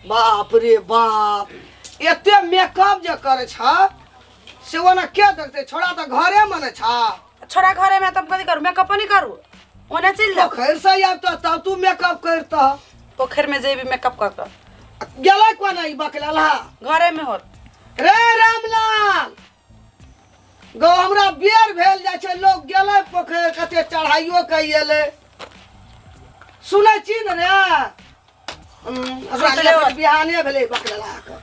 बाप रे बाप, एते मेकअप जे करे छ से ओना के देखते? छोड़ा तऽ घरे मे ने छ। छोड़ा घरे में तब कथी करू? मेकअप नहीं करू, ओने चल जाओ। पोखरि से आब तऽ तब तू मेकअप करतह। पोखरि में जेबी मेकअप कर के। गेलै कोना ई बकलेलहा? घरे में होत। रे रामलाल गौ, हमरा बेर भेल जाइ छै, लोग गेलै पोखरि कते चढ़ाइयो के एलै, सुनै छी ने रे? ओकरा सुतले होत। बिहाने भेलै बकलेलहा के,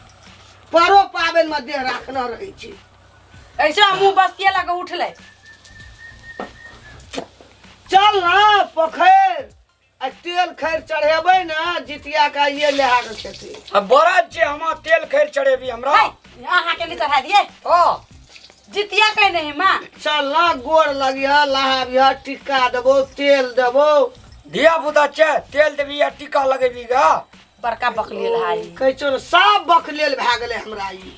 परो पाबनि मे देह राखने रहै छै। ऐसे मुँह बसिए लगे उठलै। चल ना पोखरि आ तेल खैर चढ़ेबै ने जितिया का, ये लेहा के खेती। आ बरद छै हमरा, तेल खैर चढ़ेबी हमरा? है, अहाँ के नहीं चढ़ा दिए। हाँ। जितिया कह नहीं माँ। चल ना, गोर लगिह, लहाबिह, टिक्का देबो, तेल देबो। धिया पुता छै, तेल देबी आ टीका लगेबी गा? बड़का बकलेल हाई। कहै छौ ने, साफ बकलेल भए गेलै हमरा ई।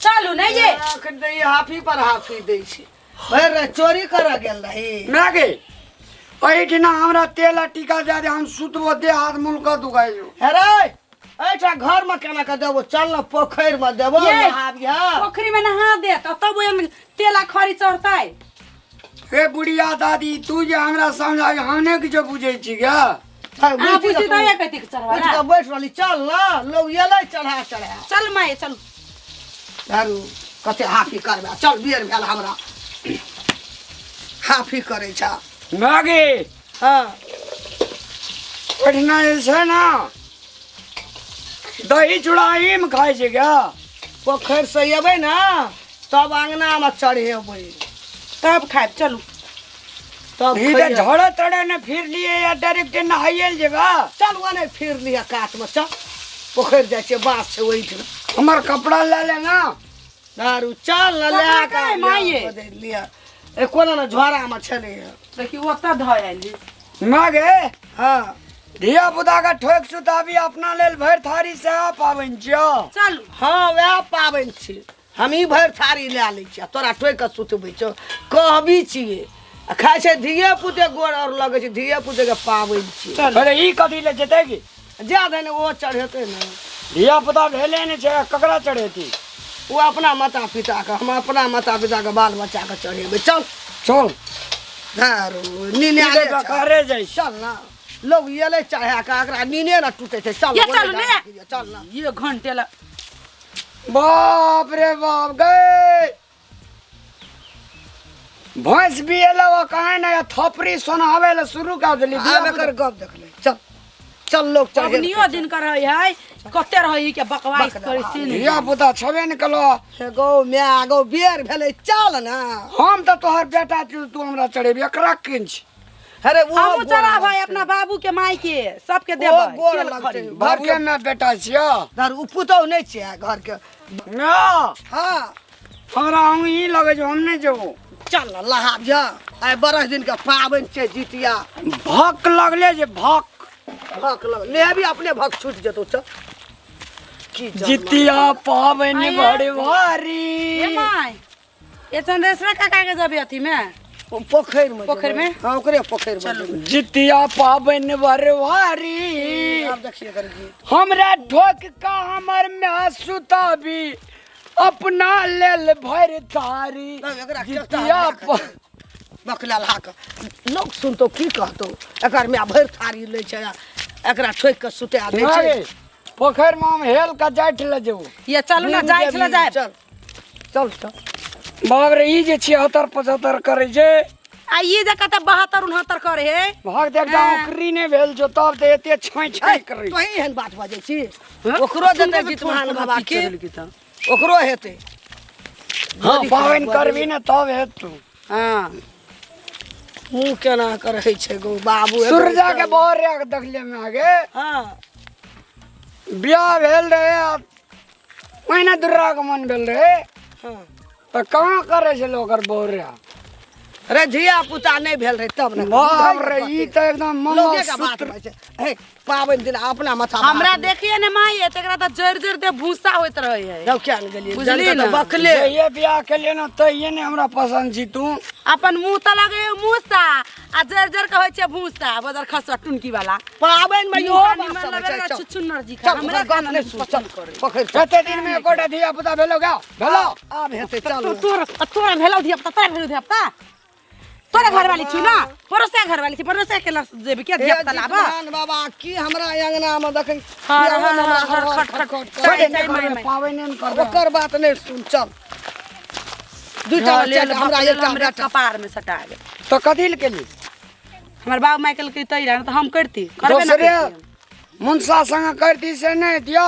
चलू नहीं ये। एखन तऽ ई हाफी पर हाफी दै छै। भरि राति चोरी करऽ गेल रही। ना गे, एहिठिना हमरा तेल आ टीका दए दे, हम सुतबो, देह हाथ मुलका दुखाइ छौ। हे रे, एहिठाम घरमे केना कऽ देबो? चल ने पोखरिमे देबो। ये। नहाबिह। पोखरी में नहा दे तब ओहिमे तेल आ खरी चढ़तै। हे बुढ़िया दादी, तू जे हमरा समझाबी, हम नहि किछो बुझै छी गे। अहाँ बुझी तऽ कथी के चढ़वा? उठि कऽ बैठ रहली। चल ने, लोग एलै चढ़ा चढ़ा। चल माय, चल। दारू कते हाफी करबै, चल, बेर भेल हमरा, हाफी करै छ। ना गे। हँ। ओहिठिना जे छै ने, दही चूड़ा एहिमे खाइ छै गे। पोखरि से एबै ने तब अङ्गनामे चढ़ेबै। तब खायब, चलू। तब ई तऽ खइहे। झोड़े तोड़े ने फिर लिए या डायरेक्ट नहाइए ले जेबा? चल, ओने फिर लिह कातमे, चल पोखरि जाइ छियै, बाँस छै ओहिठाम। हमर कपड़ा लए ले ना। दारू चल ने। कपड़ा लए कहाँ कऽ माये? बदलि लिअ, ए कोना ने झोरामे छलै। देखी, ओतऽ धऽ आयली। ना गे। हँ। धिया पुता के ठोक सुताबी, अपना लेल भरि थारी, सएह पाबनि छियौ। चलू। हँ, वएह पाबनि छी। हमही भरि थारी लए लै छियै आ तोरा ठोकि कऽ सुतबै छौ। कहबी छियै आ खाइ छै धिये पुते, गोड़ आओर लगै छै, धिये पुतेके पाबनि छियै। चलू। अरे, ई कथी ले जेतै की? जा दे ने, ओ चढ़ेतै ने। धिया पुता भेले नहि छै, ककरा चढ़ेती? ओ अपना माता पिताके, हम अपना माता पिताके बाल बच्चाके चढ़ेबै। चल। चल। दारू नीने ई तऽ करे जाइ छै। चल ना, लोग एलै चढ़ा कऽ, एकरा नीने ने टूटै छै। चल। ये ओने चलू ने। जा, चल ना। ये घंटे ला। बाप रे बाप, गए भैंस भी एलो आ कहे ना थपरी सोनावे ले शुरू कर देली। आब एकर गप देखले। चल चल, लोग चढ़े। पबनियो दिन कर रही है, कते रही के बकवास करी से नहीं। धिया पुता छबे ने कलो। हे गौ माय गौ, बेर भेलै, चल ना। हम तऽ तोहर बेटा छी, तू हमरा चढ़ेबी, एकरा किन छी? अरे वो हमहूँ चढ़ाबै अपना बाबू के, माय के, सबके देबै गोर तेल लगतै। खरी। बाबू में बेटा छियो। धर, उ पुतहु नहि छियै घरके? ना। हँ। हमरा हम ई लगै छै, हम नहि जेबो। चल ना, लहाब जा, आइ बरस दिन के पाबनि छै जितिया। भक लगले जे भक। भक लग लेबी, अपने भक छूटि जेतौ। चल की जन्म। जितिया पाबनि आये। बड़ भारी। ए माय, ये चंद्रेश्वर काका के जब अथी में ओ पोखरि में। पोखरि में? हँ, ओकरे पोखरि में जेबै। जितिया पाबनि बड़ भारी। आब देखिए एकर गीत। हमरा ठोक का हमर माय सुताबी, अपना लेल भरि थारी। तब एकरा जितिया बकला ला कऽ लोक सुनतौ, की कहतौ? एकर माय भरि थारी लै छै आ एकरा ठोकि कऽ सुता दै छै। अरे, पोखरि मे हम हेल के जाइत ले जेबो। ये चलू ना, जाइ छला जाय। चल चल चल। बाप रे, ई जे 76 75 करै छै। आ ई जे कते 72 69 करे हे। भाग देख, हाँ। नौकरी नहि भेल छौ तब तऽ एते छाँइ छाँइ करै छै। तोही एहन बात बजै छी? ओकरो देतै जितमान बाबा के, ओकरो हेतै। हँ, पाबनि करबी ने तब हेतौ। हाँ। मुँह केना करै छै गौ बाबू? सूरजा के बर के देखलियै में आगे। हँ। बियाह भेल रहे आ ओहिना दुर्गागमन भेल रहे। हँ। तऽ कहाँ करै छलै ओकर बहुरिया? रे धिया पुता नहि भेल रहे तब ने। बाप रे, ई तऽ एकदम लोगे के बात मंगलसूत्र। होइ छै। हे, पाबनि दिन अपना माथा हमरा देखिए ने माई, तकरा तऽ जरि जरि दे भूसा होइत रहे है। रौ क्या ने गेलियै? बुझलियै जनता तऽ ने? बकले। जहिये बियाह केलियै ने तहिये ने हमरा पसन्द छी तू। अपन मुंह तऽ लगे भूसा आ जरि जरि के होइ छै भूसा बदर खसुआ टुनकी वाला। पाबनि मे इहो मुँह बात निमन सब होइ लगै छै। रहै चल, छुछुन्नर जी चल, हमरा ओकर गप खाना नहि सुन, चल, पसंद करे। पोखरि चल। कते दिन मे एकोटा धिया पुता भेलो गा भेलो? आब हेतै, चल। तोर तोरा भेलौ धिया पुता, तोरा भेलौ धिया पुता? तोरा घरवाली छी ना, पड़ोसिया घरवाली छी, पड़ोसिया के लग जेबी के धिया पुता लाबऽ? जितमान बाबा की हमरा अंगना मे देखै हर कि हर हमरा हर हर खट खट खट चाय, छोड़े चाय, नहि माय, करबै, माय। पाबनि नहि करबै। ओकर बात नहि सुन, चल। दूटा लेल बच्चा हमरा बकलेल एकटा हमरे बेटा। कपार में सटा गेल। तऽ कथी लए केली? हमर बाप माय कहलकै तै रहे तऽ हम करती करबे ना दोसरे करती। मुनसा संग करती से नहि दिया।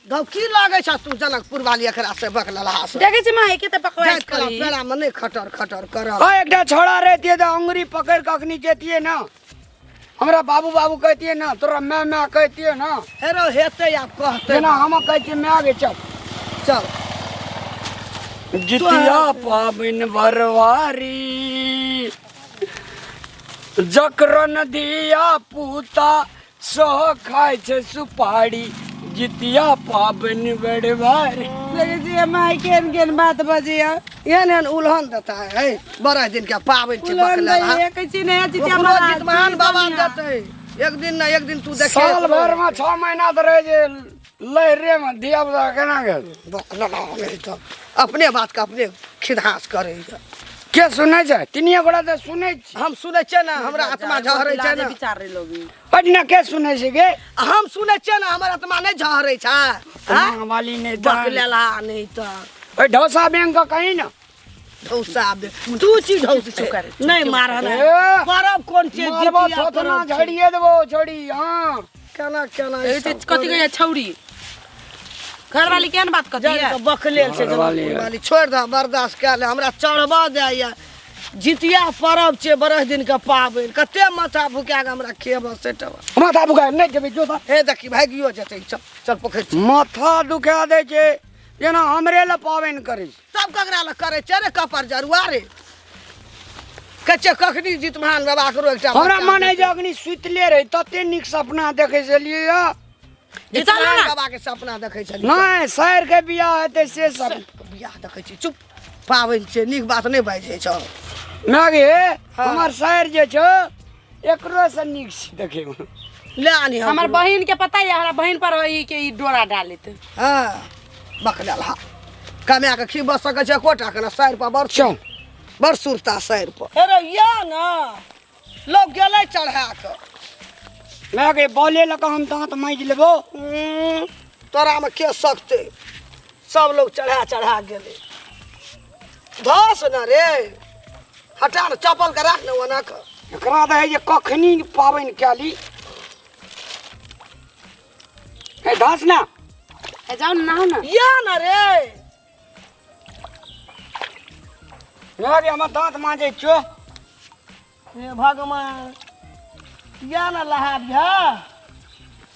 गौ की लागै छ तू जनकपुर वाली एकरा से बकलला से? देखै छी माय के तऽ बकवास जाइत कला करी। पेड़ा मे नहि खटर खटर करल। आ एकटा छोड़ा रहतियै तऽ अंगुरी पकड़ि कऽ अखनी जेतियै ने, हमरा बाबू बाबू कहतियै ने, तोरा माय माय कहतियै ने। हेरो हेतै आब कहतै। जेना हम कहै छियै माय गे चल। चल। जितिया पाबनि बरवारी जकरो न धिया पुता सो खाइ छै सुपारी, जितिया पाबनि बरवारी। देखै छियै माय केहन केहन बात बजैया। एहन एहन उलहन देता है, बड़ा दिन के पाबनि छै। उलहन बकलेला। दैया, कहै छी ने जितिया ओकरो महाराज, जितमान बाबा जितिया। देतै एक दिन न एक दिन, तू देखे। साल भर में 6 महीना तऽ रहै छै लहरे में, धिया पुता केना गेल? बकलेला नहि तऽ अपने बात के अपने खिधास करै। के सुनै छै? तीनिये गोटा तऽ सुनै छी। हम सुनै छियै ने, हमरा आत्मा झहरै छै ने। विचार रे लोग। पटना के सुनै छै गे? हम सुनै छियै ने, हमर आत्मा नहि झहरै छै। मांग वाली नहि तऽ बकलेला नहि तऽ। ओहि ढौसा बैंक के कही ने। ढौसा बे तू चीज ढौस छै नहि मारऽ ने। ए! परब कोन छै? मारबो जितिया थोथना परब छै। झड़िए देबो छोड़ी। हाँ केना केना ई ए सब कथी कहै छौरी घरवाली केहन बात कथी जानि है? कऽ बकलेल छै। घरवाली जनकपुर वाली छोड़ि दह, बर्दाश्त कए ले, हमरा चढ़बऽ दैया। जितिया परब छै, बरस दिन के पाबनि, कते माथा भुका कऽ हमरा खेबऽ सेटबऽ। माथा दुखा नहि जेबै जो तऽ। हे देखी भागियो जेतै, चल चल पोखरि चल। माथा दुखा दै छै जेना हमरे लए पाबनि करै छै। तब ककरा लए करै छै रे कपर जरुआ रे? कहै छियै कखनी जितमान बाबा करो एकटा हमरा बच्चा मन है जे देतै। अग्नि सुतले रही, तते नीक सपना देखै छलियै यऽ। जितमान चलू ने। बाबा के सपना देखै छलियै? नहि, सैर के बियाह हेतै से सब बियाह देखै छी। चुप, पाबनि छै, नीक बात नहि बाजै छौ। ना गे, हमर सैर जे छौ एकरो से नीक छै देखैमे। ले आनी हम। हमर बहिन के पता है, हमरा बहिन पर ई के ई डोरा डालत। हाँ, बकलेल हा कमा के खीब सकै छै एकोटा के ने सैर पर बड़ चल। बड़ सुरता सैर पर। हे रे या ने लोग गेलै चढ़ा कऽ। ना गे, बॉले लऽ कऽ हम दाँत माजि लेबो। तोरामे के सकतै? सब लोग चढ़ा चढ़ा गेलै। धस न रे, हटा ने चप्पल के, राख ने ओना कऽ। एकरा तऽ है जे कखनी पाबनि कए ली। हे धस ना। ए जाउ ने नहाउ ने। या न रे। ना गे, हमर दाँत माजै छियो। हे भगवान, या न लहा बिहा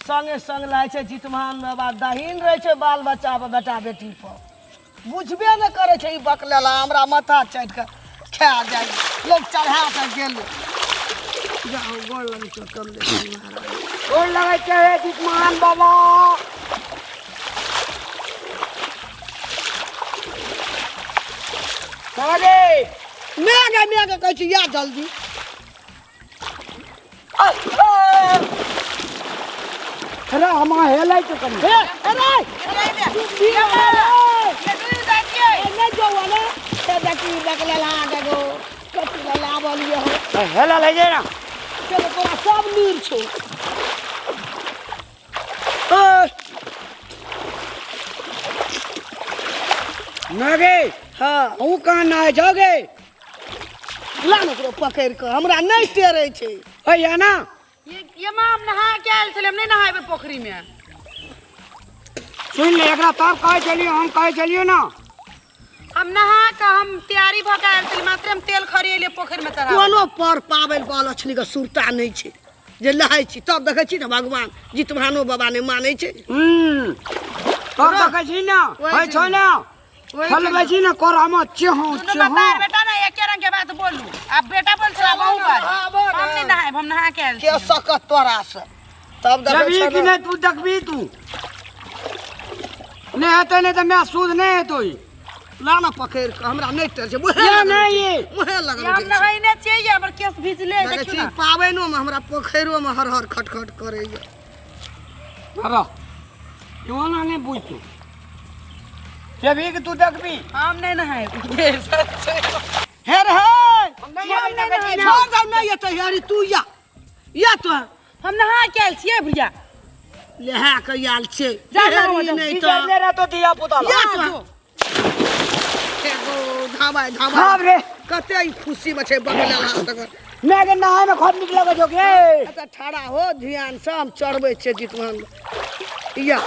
संगे संग रहै छै जितमान बाबा, दहीन रहै छै बाल बच्चा पर, बेटा बेटी पर। बुझबे नहि करै छै ई बकलेला, हमरा माथा चाटि कऽ खा जाइ। लोग चढ़ा कऽ गेल। जाओ, गोर लगै छौ कमलेश्वरी महाराज। गोर लगै छै हे जितमान बाबा। अरे मैं गे, मैं गे कहै छी, या जल्दी। अरे हम हेलै छै कनि। हे अरे नहि जो ने से देखी बकलेला गो कथी लए लाबल ये हो। हेलल है जे ना। चलो, तोरा सब लूर छौ। ना गे। हाँ। ऊ कहाँ नहाय छौ गे? ला ने ओकरो पकड़ि कऽ, हमरा नहि टेरै छै। ओए या ना। ये माँ, हम नहा के आयल छलियै, हम नहि नहायबै पोखरि में। सुन ले एकरा, तब कहै छलियौ, हम कहै छलियौ ना। हम नहा के हम तैयारी भऽ के आयल छलियै, मात्र हम तेल खरिएलियै पोखरि में चढ़ा। कोनो पर पाबनि पर लक्ष्मीके सुरता नहि छै जे लहै छी। तब देखै छी ने भगवान जितवानो बाबा नहि मानै छै। तब देखै छी ने, होइ छौ ने, खेलबै छी ने कोरामे चेहौं दुनू चेहौं। बतार बेटा ने एके रंग के बात बोलू आब बेटा बोल छला बहु बात नहाबो ना। हम नहीं नहाएब हम नहा के आयल के छी सकत तोरा से तब देखै देखबी छौ कि ने। नहीं तू देखबी तू नहीं हेतै नहीं तऽ मैं सूद नहीं हेतौ ई। ला ना पकड़ि कऽ हमरा नहि टर छै मुहे या लगल नहीं छै। ये। मुहे लगल हम छै। नहाइने छियै ये हमर केस भीजले देखै देखियौ छी ना पाबनिओमे हमरा पोखरिओमे हर हर खटखट करैए बाबा इहो नहीं बुझ तू जेबही कि तू देखबी हम नहीं नहाएब हे रे हे हम नहीं नहाएब। छोड़ दे नहीं एतै अरे तू या या तो हम नहा के आयल छियै भैया लेहा के आयल छै जा, हे जा, री जा, नहि की तऽ करने रहतो धिया पुता या जा, तो जो। एगो धाबा धाबा बाप रे कते ई खुशी में छै बगल वाला तक मैं के नहाय में खूब निक लगे छौ के अच्छा ठाड़ा हो ध्यान से हम चढ़बै छियै जितवान या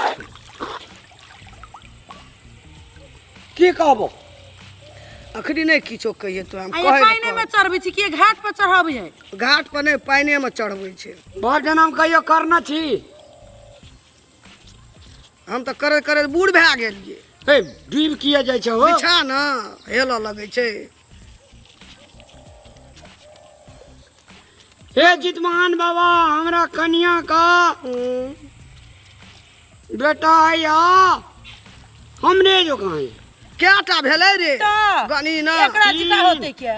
की कहबो अखनी नहि किछो कहिए तो हम आ ये कहै पानि में चढ़बै छी कि घाट पर चढ़बै है घाट पर नहि पानिए में चढ़बै छै बड़ जनम कहियो करना छी हम तऽ करैत करैत बूढ़ भए गेलियै हे डूब किया जाइ छै हो पीछा ने हेलऽ लगै छै हे जितमान बाबा हमरा कनिया का बेटा या हमरे जो कहाँ कएटा भेलै रे तऽ गनी ना एकरा जिका होते के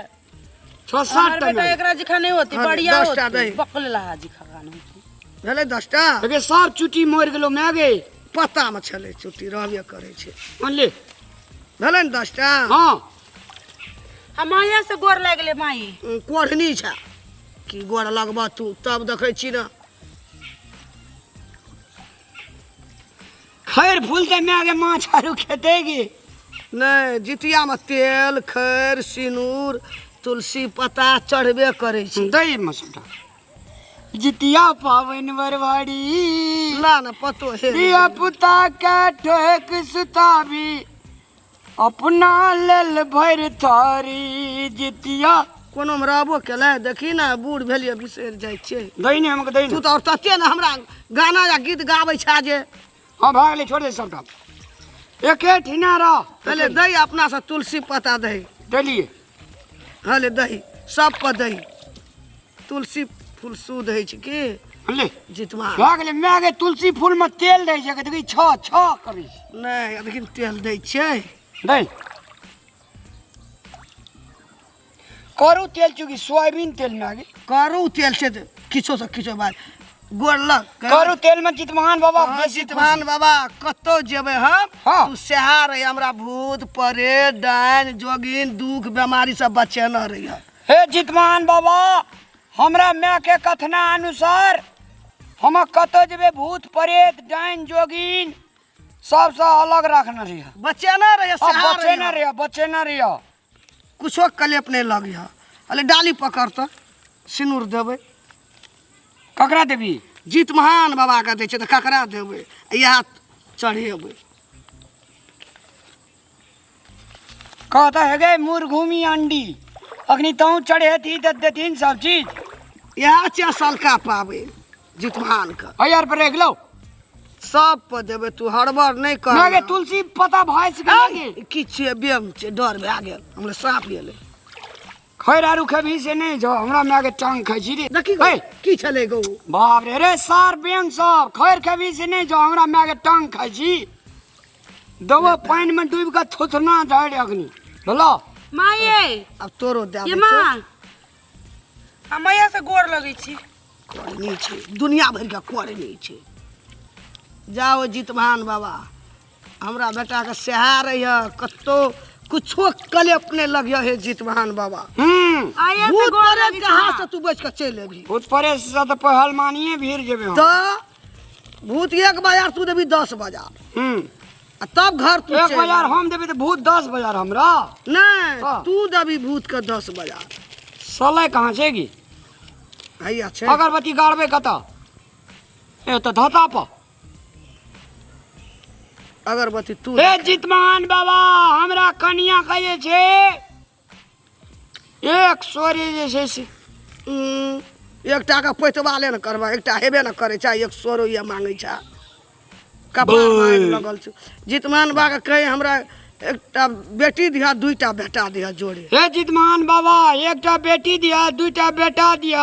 छः सात हमर टा बेटा में एकरा जिका नहीं होती हाँ, बढ़िया 10टा होती दही। बकल लहा जिका गाना होती भेलै 10टा अगे सब चुटी मरि गेलो मैं गे पत्तामे छलै चुट्टी रहबे करै छै अनले भेलै ने 10टा हाँ हम माया से गोर लागि गेलै माई कोढ़नी छै की गोर लगबह तू तब देखै छी ने खैर फूल ते मैं गे माछ आरू खेते गे नहि जितियामे तेल खैर सिनूर तुलसी पत्ता चढ़बे करै छै दही में सबटा जितिया पावन बरवाड़ी ला ने पतो हे धिया पुता के ठोक सुताबी अपना लेल भरि थारी जितिया कोनो मे रहबो केलै देखी ने बूढ़ भेलियै बिसरि जाइ छियै दही ने हमके दही तू ने तऽ आओर तते ने हमरा गाना या गीत गाबै छै जे हाँ भए गेलै छोड़ दे सबटा एके ठिना रह पहिले दही अपनासँ तुलसी पत्ता दही देलिए हले दही सब पर दही तुलसी फूल शुद्ध होइ छै की ले जितवा भए गेलै माय गे तुलसी फूल में तेल दै छै देखी छ छ करै छै नहि देखिन तेल दै छियै दै करू तेल चूँकि सोयाबीन तेल में आगे करू तेल छै तऽ किछो से किछो बात गोर लग करू तेल में जितमान बाबा हाँ, बेसी जितवान बाबा कतौ जेबै हम हाँ। तू सेहा रही हमरा भूत प्रेत डाइन जोगिन दुख बेमारी सब बचेने रही हे जितमान बाबा हमरा माय के कथना अनुसार हम कतौ जेबै भूत प्रेत डाइन जोगिन सबसँ अलग रखने रहिए बचेने रही आ सेहा बचेने रही रहिए बचेने रहिए कुछो कलेप नहि लगी अरे डाली पकड़ तऽ सिनूर देबै ककरा देबी जितमान बाबाके दै छै तऽ ककरा देबै इएह चढ़ेबै कहता है गे मुरघुमी अंडी अखनी तहूँ चढ़ेती तऽ देथिन सब चीज इएह छियै सलका पाबनि जितमान के अयर पर गेलो सब पर देबै तू हड़बड़ नहि कर ना गे तुलसी पता भैंस के लागे की छियै बेम छै डर भए गेल हमरा साँप गेलै खैर आरू खेबही से नहीं जो हमरा माय के टांग खाइ छी रे देखी गौ हे, की छलै गौ बाप रे रे सार बेंग सब खैर खेबही से नहीं जो हमरा माय के टांग खाइ छी देबो पानि में डूबि के थुथना जाइ रे अग्नि बोलो माये आब तोरो दए ये दै माँ हम मैया से गोर लगै छी कोरनी छै दुनिया भरिके कोरनी छै जाओ जितवान बाबा हमरा बेटाके सेहा रहिए कतौ कुछो कलेप नहि लगिए हे जितवान बाबा आया से भूत गोर प्रेत लगै के छी हाथ से तू बच के चलि अबही भूत प्रेत से तऽ पहलमानिए भीड़ जेबै हम तऽ भूत एक बाजार तू देबी 10 बाजार आ तब घर तू एक चलि बाजार अबही। हम देबै तऽ भूत 10 बाजार हमरा नहि हाँ। तू देबी भूत के 10 बाजार सलय कहाँ छै की हैया छै अगरबत्ती गाड़बै कतऽ ए तऽ धता पर अगरबत्ती तू हे जितमान बाबा हमरा कनिया के जे छै एक सोरे जे छै से एकटा के पैतबा ले ने करबा एकटा हेबे ने करै छै 100 रुपया मांगै छै कपार मारि लगल छै जितमान बा के कहे हमरा एकटा बेटी दिह, दुईटा बेटा दिह जोड़े। हे जितमान बाबा, एकटा बेटी दिह, दुईटा बेटा दिह।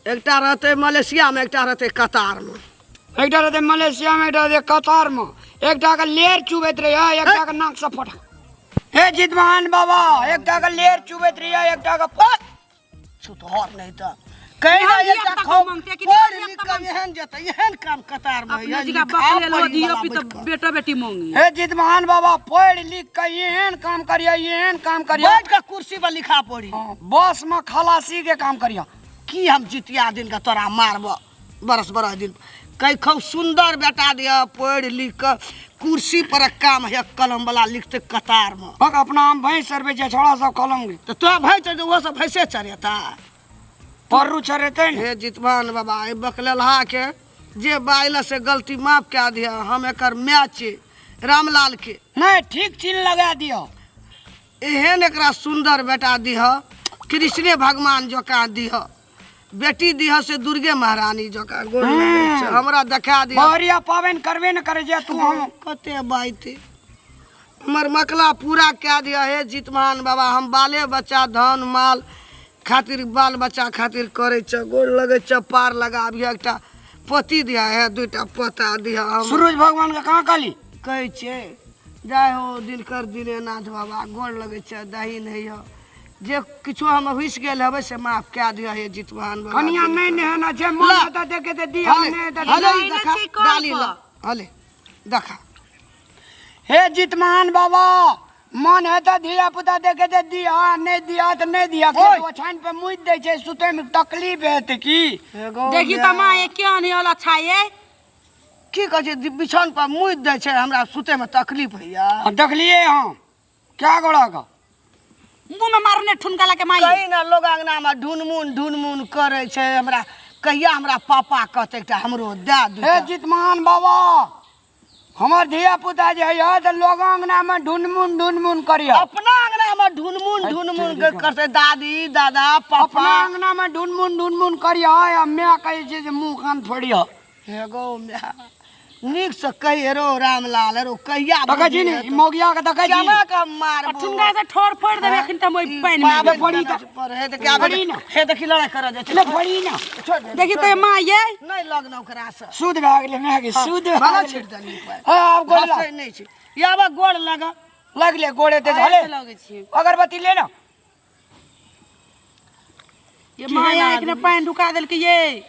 एकटा रहते मलेशिया में, एकटा रहते कतार में। एकटा रहते मलेशिया में, एकटा रहते कतार में। एकटा के लेर चुबैत रहिए, एकटा के नाक से फटा। हे जितमान बाबा, एकटा के लेर चुबैत रहिए, एकटा के छुतहर नहीं तो कहीं ना यहाँ एकटा धिया खौ पुता मांगते कि पढ़ धिया लिख पुता के एहन जेतै, एहन काम कतार में अपने एहन जिका लिखा बकले लो पढ़ी दियो वाला पी तो बैठ कऽ। बेटा बेटी मांगी। हे जितमान बाबा, पढ़ लिख के एहन काम करिए, एहन काम करिए, बैठ के कुर्सी पर लिखा पढ़ी। हाँ, बस में खलासी के काम करिए। की हम जितिया दिन के तोरा मारब बरस बरस दिन कई खूब सुंदर बेटा दिया पढ़ लिख के कुर्सी पर काम है कलम वाला लिखते कतार में। बक अपना हम भैंस सरबे छै छोड़ा सब कलम के। तो तोरा भैंस चढ़ वो सब भैंसे चढ़ेता, पर्रू चढ़ेते ने। हे जितमान बाबा, ए बकलेलहा के जे बाइल से गलती माफ कए दिया, हम एकर my छी रामलाल के। नहीं ठीक चिन्ह लगा दियो। एहन एकरा सुंदर बेटा दिह, कृष्णे भगवान जकाँ दिह, बेटी दिह से दुर्गे महारानी जकाँ। गोर लगै छै, हमरा देखा दिह। बहरिया पाबनि करबे न करे जे तू हम कते बाइते हमर मकला पूरा कए दिह। हे जितमान बाबा, हम बाले बच्चा धन माल खातिर बाल बच्चा खातिर करै छ, गोर लगै छ, पार लगाबिह। एकटा पोती दिह, हे दुईटा पोता दिह। हम सूरज भगवान के कहाँ कहली? कहै छियै जय हो दिनकर दिनेनाथ बाबा, गोर लगै छै, दही नहि हो जे किछो हम हुसि गेल हेबै से माफ कए दिह। हे जितमान बाबा, कनिया नहीं नहेना छै, मन ला। हेतै देखे तऽ दिह, हले नहि हेतै हले नहि देखा छै कल डाली पर। ल हले देखा। हे जितमान बाबा, मन हेतै धिया पुता देखे तऽ दिह, नहि दिह तऽ नहि दिह। ओय। ओछाइन पे मुति दै छै, सुतै मे तकलीफ हेतै की? हे गौ देखी माय। त माँ ये क्यों नहीं वाला अच्छा ये की कहै छै, बिछौन पर मुति दै छै, हमरा सुतै मे तकलीफ होइया। हाँ, देखलिए हम क्या गोड़ा का मुंह में मारने ठुनका लगे माई। कहीं ना लोग अंगना में ढुनमुन ढुनमुन करै छै, हमरा कहिया हमरा पापा कहतै एकटा हमरो दए हे दूटा। जितमान बाबा, हमर धिया पुता जे है तऽ लोग अंगना में ढुनमुन ढुनमुन करिय। अपना अंगना में ढुनमुन ढुनमुन करतै दादी दादा पापा। अपना अंगना में ढुनमुन ढुनमुन करिय, आ my कहै छै जे मुंह कान फोड़िय। हे गौ my, नीक से कही हेरो रामलाल हेरो कहिया देखै छी ने ई मौगिया के देखै छी। केना के मारबो? ठुनका से ठोर फोड़ देबे अखन त मोई पानि में। पाबनि पड़ी केना तऽ- पर हे देखी आबे पड़ी ना। हे देखी लड़ाई करऽ जाइ छै। ले फोड़ी ना। छोड़ दे, देखी छोड़ तो दे। माँ ये नहीं लगना ओकरा से। शुद्ध भए गेलै my के, शुद्ध भए भला गेलै। छीट देली पानि। हाँ, आब गोड़ हँसै लग। नहि छै। याबे गोड़ लगा। लगले गोड़े ते ऐसे हले। लगै छी। अगरबत्ती ले ना। ये माया एकने पानि ढुका देलकै ये।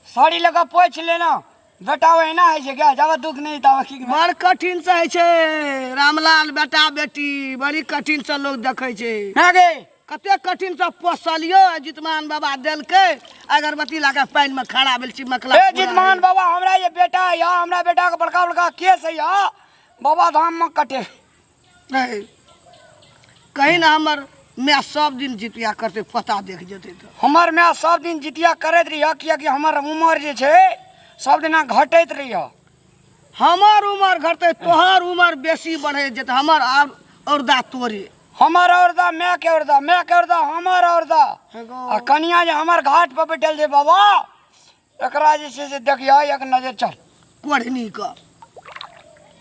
साड़ी लगा पोछ लेना बेटा, वो एना है छै क्या जावा दुख नहीं तावा की। बड़ कठिन से होइ छै रामलाल बेटा बेटी, बड़ी कठिन से लोग देखै छै। ना गे कते कठिन से पोसलियो आ जितमान बाबा देलकै अगरबत्ती लगा पानि में खड़ा भेल छी मकला। ए जितमान बाबा, हमरा ये बेटा है या हमरा बेटा के बड़का बड़का केस है या बाबा धाम में कटे। नहीं कहीं ना हमर my सब दिन जितिया करते पता देख जेतै तऽ। हमर my सब दिन जितिया करैत रहिय, कियाकि हमर उमर जे छै सब दिना घटैत रहिय। हमर उमर घटतै तोहर उमर बेसी बढ़ै जेतै, हमर आब औरदा तोरे। हमर औरदा my के औरदा, my के औरदा हमर औरदा। हे गौ। आ कनिया जे हमर घाट पर बैठल छै बाबा, एकरा जे छै से देखियो एक नजर। चल कोढ़नी के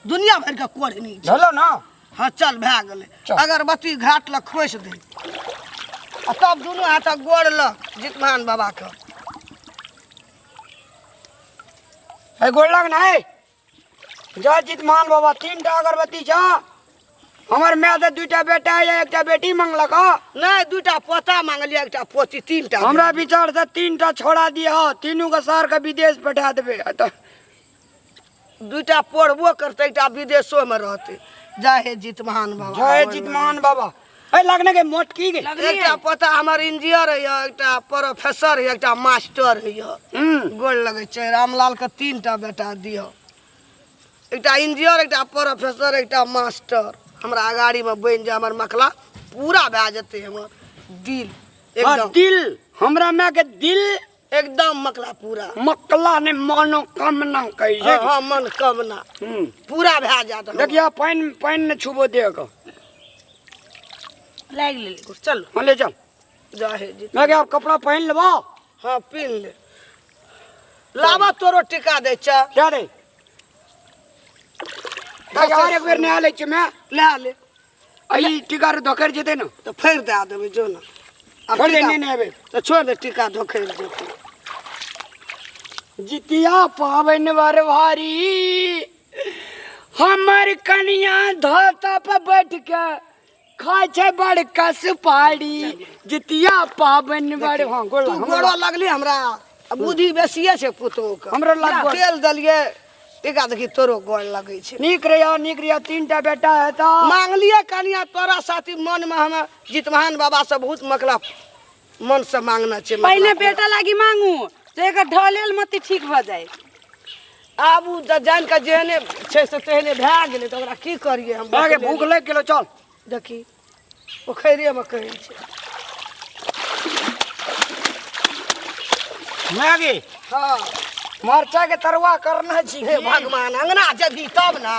दुनिया भरि के कोढ़नी छै। भेलो ना? हाँ चल भए गेलै। चल। अगरबत्ती घाट लग खोसि दे आ तब दुनू हाथक गोड़ लग जितमान बाबा के। हे गोड़ लग ना। हे जय जितमान बाबा, तीन टा अगरबत्ती छ। हमर my तऽ दूटा बेटा या एकटा बेटी मंगलक। नहीं दूटा पोता मांगलियै, एकटा पोती, तीनटा। हमरा विचार से तीन टा छोड़ा दिह, तीनू के सार के विदेश पठा देबे। तऽ दूटा पढ़बो करतै, एकटा विदेशो में रहतै। जय हे जितमान बाबा। जय जितमान बाबा। ए लगने के मोटकी के एकटा पोता हमर इंजीनियर है, एकटा प्रोफेसर है, एकटा मास्टर है। गोड़ लगै छै रामलाल के, तीनटा बेटा दिह, एकटा इंजीनियर, एकटा प्रोफेसर, एकटा मास्टर। हमरा अगाड़ी में बनि जाय, हमर मकला पूरा भए जेतै, हमर दिल एकदम। दिल हमरा my के दिल एकदम मकला पूरा। मकला ने मनोकामना कहै छै। हाँ, हाँ मनोकामना पूरा भए जायत हमर। देखियो पानि पानि ने छुबो देह के। लागि लेली, चल। हाँ ले चल। जा हे जी। मैं क्या कपड़ा पहन लेबो? हाँ पीन ले, लाबा तोरो टीका दै छ। क्या दे? तऽ यार एक बेर नहा लै छियै मैं। लए ले। आ ई टीका रे धोखरि जेतै ने। तऽ फेर दए देबै जो ने। आब छोड़ दे, टीका- नहि नहेबै। तऽ छोड़ दे, टीका धोखरि जेतै। जितिया पाबनि बड़ भारी, हमर कनिया धोता पर बैठ के खाइ छै बड़का सुपारी। जितिया पाबनि बड़, हाँ, गोड़ तू लग, गोड़ो लगली हमरा, आ बुद्धि बेसिए छै पुतोहु के। हमरो लग गोड़। तेल देलियै टीका, देखी तोरो गोड़ लगै छै। नीक रहिया, नीक रहिया, 3टा बेटा हेता। मांगलियै कनिया तोरा साथी मनमे, हम जितमान बाबा से बहुत मतलब मन से मांगना छै। पहिले बेटा लागी मांगू तो एकर ढलेल मती ठीक भऽ जाए। आब उ जानि कऽ जेहने छै से तेहने भए गेलै, तऽ ओकरा की करियै हम? भए गेल, भूख लागि गेलो, चल। देखी पोखरिएमे कहै छै। मैगी। हाँ। मरचा के तरुआ करना छी। हे भगवान, अंगना जबी तब ने।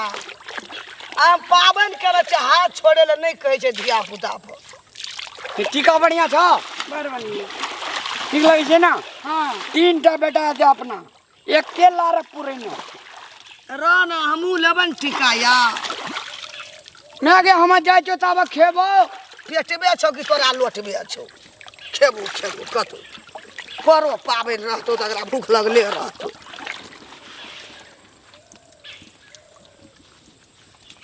आब पाबनि करै छै, हाथ छोड़ै लए नहि कहै छै धिया पुता पर। ई टीका बढ़िया छौ? बड़ बढ़िया। ठीक लगै छै ने? हाँ। 3टा बेटा हेतै अपना, एके लार पुरैनो। रह ने, हमहूँ लेबै ने टीका या। मैगे, हम जाइ छियौ ताबे खेबौ। पेटबे छौ कि तोरा लोटबे छौ? खेबू खेबू, कतौ करो पाबनि रहतौ तऽ एकरा भूख लगले रहतौ।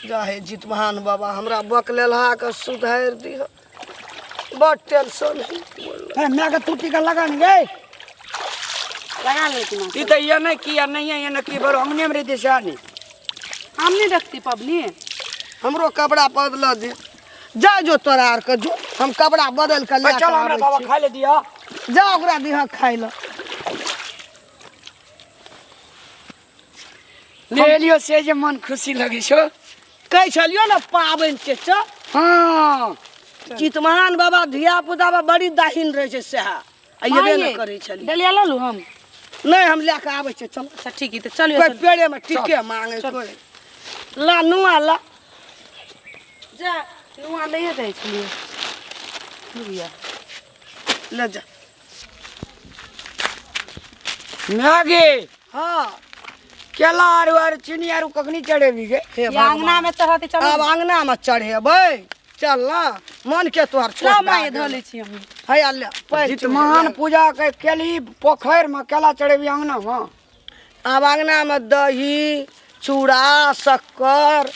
जा हे जितमान बाबा, हमरा बकलेलहा के सुधारि दिह, बड़ टेंशन है। हे माय के, तू टीका लगा ने गे। लगा ले कि ई तऽ ये नहि की आ नहीं ये नहि की, बरो अंगने में रहते से नहीं। हम नहीं रखती पबनी। हमरो कपड़ा बदल दे, जा जो तोरा आर के जो, हम कपड़ा बदल के लए चल के हमरा आबै बाबा छी। खाय ले दिया। जा ओकरा दिह खाय लए। ले लियो से जे मन खुशी लगे छो। कहै छलियो ने पाबनि छै, चल। हाँ। चितमान बाबा धिया पुता बा बड़ी दाहिन रहै छै, सएह आ एबे ने करै छलियै। डलिया लऽ लू हम? नहि, हम लए कऽ आबै छियै, चल। अच्छा ठीक है, तऽ चलियो। कोइ पेड़ेमे टीके मांगे कोइ, ला नुआ ला। जा, नुआ लैए जाइ छलियै बुझिया। ले जा। मैगी। हाँ। केला आरू आरू चीनी आरू कखनी चढ़ेबी गे? हे या भगवान। अंगना में चढ़ते चलो। आब अंगना में चढ़ेबै, चल ना, मन के तोहर छोट ला भए माय, गेल। धऽ लै छी हम। हैया ले पैर जितमान पूजा के केली पोखरि में, केला चढ़ेबी अंगना में? आब अंगना में दही चूड़ा शक्कर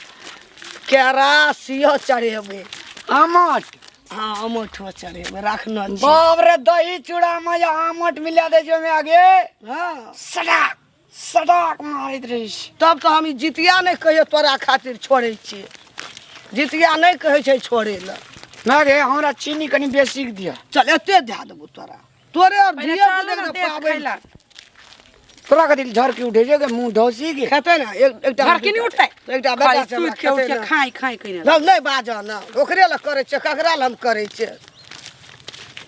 केरा सियो चढ़ेबै। आमट? हाँ, अमोठो चढ़ेबै, राखना छी। बाप रे, दही चूड़ा में या आमट मिला दे जो में आगे। हाँ। सटाक सटाक मारैत रही छै। तब तऽ हम ई जितिया नहि कहियो तोरा खातिर छोड़ै छियै, जितिया नहि कहै छै छोड़ै लए। ना गे, हमरा चीनी कनि बेसी के दिअ। चल, एते दए देबौ तोरा, तोरे और पहिले धिया चलू पुता ने के देख पाबनि। खैला। तोरा कथी झरकी उठे छै के मुंह धोसी के? खेतै ने एकटा झरकी नहि उठतै। एकटा बेटा खाली छै हमरा, सुति के उठि खेतै के ने। खाइ खाइ कइने। नहि नहि बाजऽ ने, ओकरे लए करै छियै, ककरा लए हम करै छियै?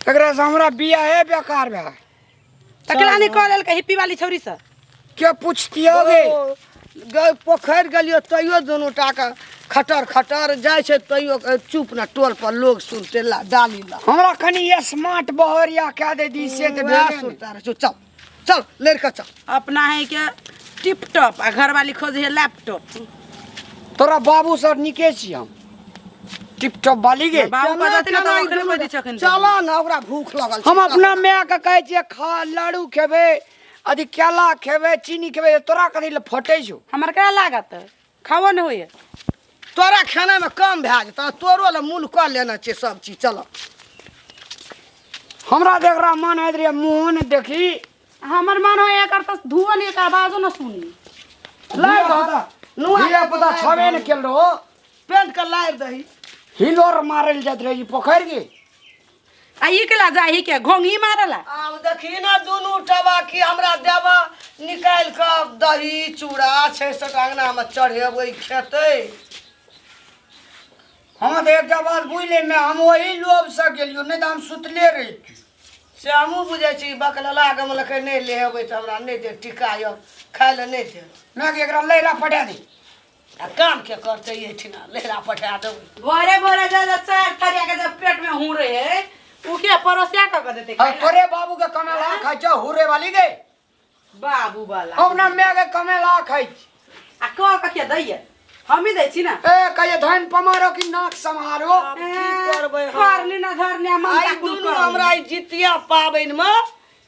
एकरा से हमरा बियाह हे बेकार भए। तकरा नहि कऽ लेलकै हिप्पी वाली छौरी से? के पूछतियो गे? ओ, गै पोखरि गेलियो तैयो दुनू टाके खटर खटर जाइ छै, तैयो चुप न, टोल पर लोग सुनते, ला डाली ला। हमरा कनि स्मार्ट बहरिया कए दे दी से तऽ वएह भेले ने। सुनता रहै छौ। चल चल, लड़ि कऽ चल। अपना है के टिप टॉप आ घरवाली खोजे है लैपटॉप। तोरा बाबू सर नीके छी, हम टिप टॉप वाली गे। बाबू केना बजते ने केना तऽ ई ओकरे दुनू कहि दै छै अखन। चल ने, ओकरा भूख लगल छै। हम अपना माय के कहै छियै खा, लड्डू खेबै, अथी केला खेबै, चीनी खेबै, तोरा कथी लए फटै छौ? हमर करा लागत खाओ नहि होइए। तोरा खानामे कम भए जेतौ, तोरो लए मूल कऽ लेना छै सब चीज, चल। हमरा देख रहा मन होइत रहै मुँहो ने देखी। हमर मन होइए एकर तऽ धुओ नहि, एकर आवाजो न सुनी। लारि दहो नुआ। धिया पुता छबे ने केल रहो। पेंट के लारि दही। हिलोर मारल जाइत रहै ई पोखरि के। आ ई केला जाही के घोंघी मारला। आब देखी ने दुनू टबा की हमरा देबा निकालि कऽ, दही चूड़ा छै से अंगनामे चढ़ेबै, खेतै। हम तऽ एकटा बात बुझि ले, हम ओही लोभसँ गेलियो, नहि तऽ हम सुतले रहितियै। से हमहूँ बुझै छी, बकलला गमलकै नहि लेबै तऽ हमरा नहि दे टीका यऽ, खाय लए नहि दे। मैं के एकरा लैरा पठा दे। आ काम के करतै एहिठिना? लहरा पठा देबै। भोरे भोरे जा जा चारि थरिया के जब पेट में हूँ रहे, उ के पड़ोसिया कऽ के देतै? आ तोरे बाबू के कमेला खाइ छौ हुरे वाली गे। बाबू वाला। अपना माय के कमेला खाइ छी। आ कऽ के दैये? हम ही दै छी ना। ए कहिए धन पमारो कि नाक सम्हारो। आब की करबै हम? करनी ना धरनी आ आइ ममता कुल दुनू करनी। हमरा ई जितिया पाबनि मे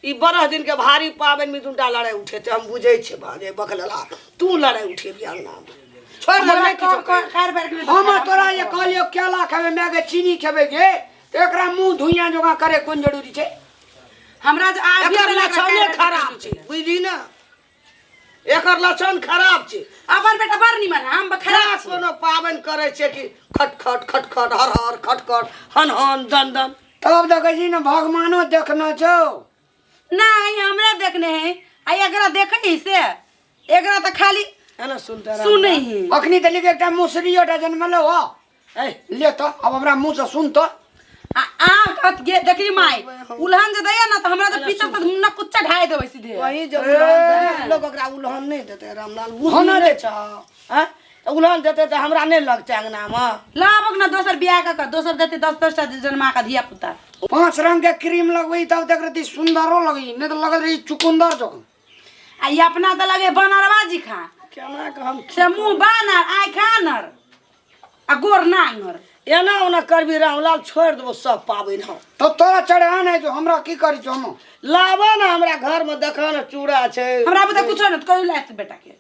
ई बरह दिन के भारी पाबनि में दुनटा लड़ाई उठेतै, हम बुझै छियै भागे बकलेला तू लड़ाई उठेबी अंगना मे। छोड़ दे हमरा नहि किछो कर कर कारबार के हम तोरा जे कहलियो केला खेबै माय के चीनी खेबै गे, तऽ एकरा मुँह धुइया जोगा करे कोन जरूरी छै? हमरा जे आबि एकर लक्षणे खराब छै, बुझली ना, एकर लक्षण खराब छै। अपन बेटा बड़ निमन है, हम खराब खराब कोनो पाबनि करै छै कि खट खट खट खट हर हर खट खट हन हन दन दन। तब देखै छी ने भगवानो देखने छौ। नहीं हमरा देखने है, आ एकरा देखे ही से एकरा तऽ खाली है ना सुनते रह। सुनै ही। अखनी तऽ लिख एकटा मुसरियोटा जन्मलो हो। ए ले तऽ अब हमरा मुँह से सुन तऽ। आ आ कहत गे देखी माय उलहन जे दैया ना तऽ हमरा तऽ पीछे तऽ न कुच्चा ढाई देबै सीधे। वही जे उलहन देतै, लोक ओकरा उलहन नहि देतै रामलाल, बुझ नहि छौ आँय? तऽ उलहन देतै तऽ हमरा नहि लगतै अंगनामे। लाबक ना दोसर बियाह कऽ कऽ दोसर देतै दस दस टा जन्मा कऽ धिया पुता। 5 रंग के क्रीम लगबै तब देख रही सुंदरो लगई, नहीं तो लगत रही चुकुंदर जकाँ। आ ई अपना तऽ लगे बनरवा जी खा केना कऽ हम से मुँह बानर आँखि आनर आ गोर नांगर। एना ओना करबी रामलाल, छोड़ि देबो सब पाबनि हम। तो तोरा चढ़ा नहीं जो हमरा की करी छौ हम? लाबऽ ने हमरा घर में देखऽ ने चूड़ा छै। हमरा बुते कुछो नहि, कहियो लायत बेटा के,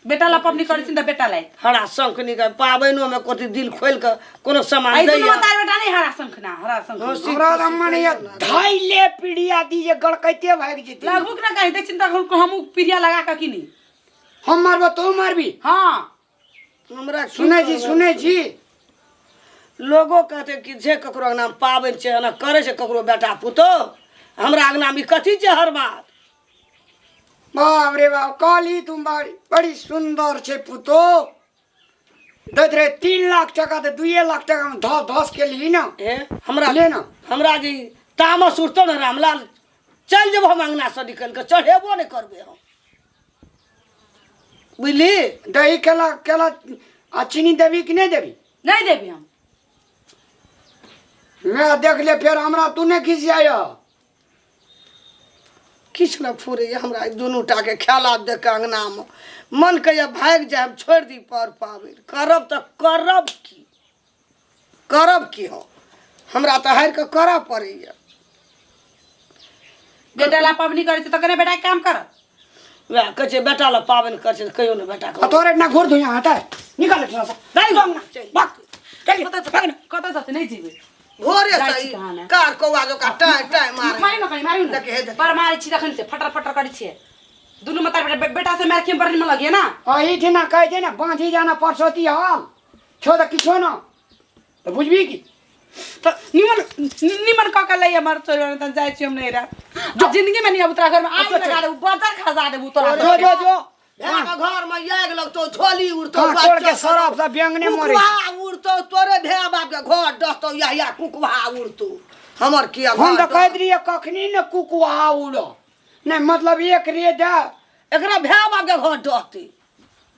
बेटा ला पबनी करै छी तऽ बेटा लायत। हरा शंख निकाल पाबनिओ में कथी दिल खोलि कऽ कोनो सामान एहि दुनू दैया। तार बेटा नहीं हरा शंख ना हरा शंख। हमरा तऽ मन ये धैले पीढ़िया दी जे गड़कैते भागि जेतै। लगबुक ना कहीं दै छी तऽ हमहूँ पीढ़िया लगा कऽ किनी। हम मारबो तू मारबी? हाँ। हमरा की सुनै छी, करबै? सुनै छी। लोगो कहते कि जे ककरो अंगना में पाबनि छै एना करै छै ककरो बेटा पुतोह, हमरा अंगना में ई कथी छै हर बात। बाप रे बाप, कहली तुम बड़ी बड़ी सुंदर छै पुतोह, दैत रहे 3 लाख टका तऽ 2 लाख टका में धस धस के ली ना। ए, हमरा ले ना। हमरा जे तामस उठतो ने रामलाल, चल जेबो हम अंगना से निकल के, चढ़ेबो नहीं करबे हम, बुझली? दही केला केला आ चीनी देबी कि नहीं देबी? नहीं देबी हम। मैं देख ले फेर हमरा तू नहीं खिसियाय। किछु न फुरैए हमरा ई दुनू टा के खेला देख के अंगना में मन कहिया भागि जाय, हम छोड़ि दी पर पाबनि करब तऽ करब की, करब की हम, हमरा तऽ हारि कऽ करऽ पड़ैए। बेटा ला पबनी करै छै तऽ कने बेटा के काम कर। वएह कहै छै बेटा ला पाबनि करै छै तऽ कहियो ने बेटा के। आ तोरे ना घोर धुइया हटा निकाल एठना से। नहीं जो अंगना, चल। भाग। चल, कतऽ भाग ना। कतऽ जाते नहीं जीवे। भोरे जाइ से छी ई कहाँ ने। कार कौआ जकाँ टाँय टाँय मारै। मारी न कहीं, मारी न। देखे, हे देखे। बड़ मारै छी तखन से फटर फटर करै छियै। दुनू मतार बेटा, बेटा से मार के बड़ निमन लगिए ना। एहिठिना कहै छै ने बाँझी जाना परसौती हाल छौ तऽ किछो न, तऽ बुझबी की? तऽ निमन निमन कऽ के लैया मर छोड़ तऽ जाइ छी हम नहीं रह। जो जिंदगी में नहीं अब तोरा घर में आग लगा देबू, बजर खसा देबू तोरा। जो, जो, जो। भेड़ा के घर में आगि लगतौ, झोली उड़तौ, कांकोड़ के बच्चा सरफ से व्यंगने मरे। कुकवा उड़तौ, तोरे भेड़ा बाप के घर डसतौ, या या कुकवा उड़तौ। हमर किया हम घर तऽ कहैत रहियै कखनी ने कुकवा उड़ो, नहीं मतलब एक रे दे। एकरा भेड़ा बाप के घर डसतै,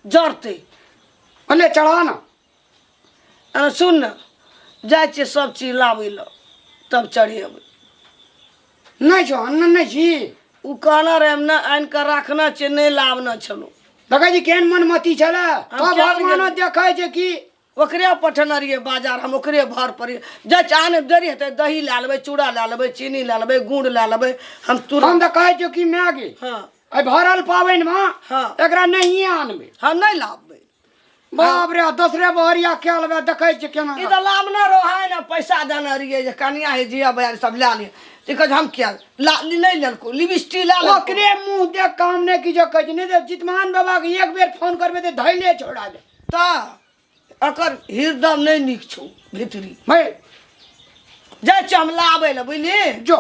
जरतै। बोले चढ़ा ना। अरे सुन न, जाइ छियै सब चीज लाबै लए तब चढ़ेबै। नहीं छौ, अन्न नहीं छी। ओ कहना रहे हम ने आनि कऽ राखना छै, नहि लाबना छलहुँ। देखै छी केहन मनमती छलै, हम तब किया भगवानो गेलियै? देखै छै कि ओकरे पठेने रहियै बाजार, हम ओकरे भर पर जाइ छियै, आनै देरी हेतै, दही लए लेबै, चूड़ा लए लेबै, चीनी लए लेबै, गुड़ लए लेबै, हम तुरंत। हम तऽ कहै छियौ कि माय गे, हाँ। एहि भरल पाबनिमे हाँ। एकरा नहिए आनबै। हाँ, नहि लाबबै। बाप रे, दोसरे बहरिया कए लेबै, देखै छियै केना। ई तऽ लाबने रहै ने, पैसा देने रहियै जे कनिया हे जिया बया सब लए लिअ। से कहै छै, हम किया ला नहि लेलको, लिपस्टिक लए लेलको। ओकरे मुँह देख काम नहि किछो कहै छै, नहि तऽ जितमान बाबा के एक बेर फोन करबै तऽ धैले छोड़ा दे। तऽ एकर हृदय नहि नीक छौ भीतरी। भाई। जाइ छियै हम लाबै लए, बुझली? जो।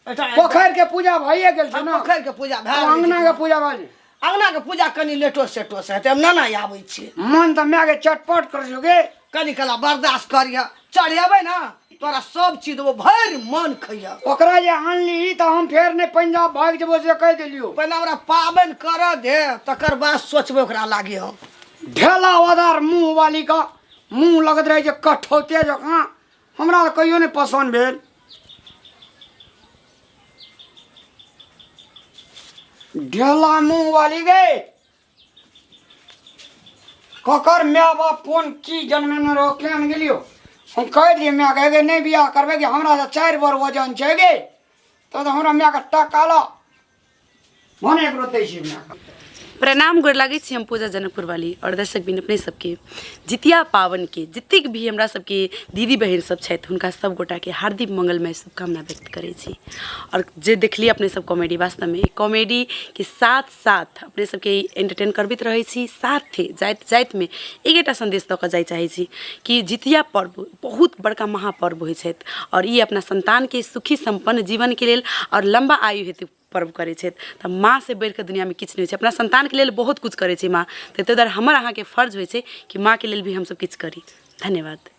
एहिठाम पोखरि के पूजा भइए गेल छै हाँ, ने? पोखरि के पूजा भए आब गेल अंगना छै। के पूजा भए गेल। अंगना के पूजा कनि लेटो सेटो से हेतै, हम नाना आबै छियै। मन तऽ माय के चटपट करै छौ गे। कनि कला बर्दाश्त करिह, चढ़ेबै ने तोरा सब चीज देबो, भरि मन खइह। ओकरा जे आनली तऽ हम फेर नहि पंजाब भागि जेबो से कहि देलियौ। पहिने हमरा पाबनि करऽ दे, तकर बाद सोचबै ओकरा लागी हम। ढेला ओदार मुँह वाली का मुँह लगैत रहै छै कठौते जकाँ, हमरा तऽ कहियो नहि पसन्द भेल। ढेला मुँह वाली गे। ककर माय बाप कोन की जन्मेने रहो केहन गेलियो। हम कहि दियै मायके, गे नहि बियाह करबै गे, हमरा से 4 बर वजन छै गे, तऽ हमरा मायके टका ल भने एकरो दै छियै मायके। प्रणाम, गोर लागै छी। हम पूजा जनकपुर वाली और दर्शक बिन अपने सबके जितिया पावन के जतेक भी हमरा सबके दीदी बहिन सब छथि हुनका सब गोटाके हार्दिक मंगलमय शुभकामना व्यक्त करै छी। और जे देखलियै अपने सब कॉमेडी, वास्तवमे ई कॉमेडी के साथ साथ अपने सबके एंटरटेन करबैत रहै छी, साथे जाइत जाइतमे एकेटा सन्देश दऽ कऽ जाय चाहै छी कि जितिया पर्व बहुत बड़का महापर्व होइ छथि और ई अपना सन्तानके सुखी सम्पन्न जीवनके लेल और लम्बा आयु हेतु पर्व करै छथि। तऽ माँसँ बढ़िकऽ दुनिआँमे किछु नहि होइ छै। अपना सन्तानके लेल बहुत किछु करै छै माँ, तऽ ताहि दुआरे हमर अहाँके फर्ज होइ छै कि माँके लेल भी हमसब किछु करी। धन्यवाद।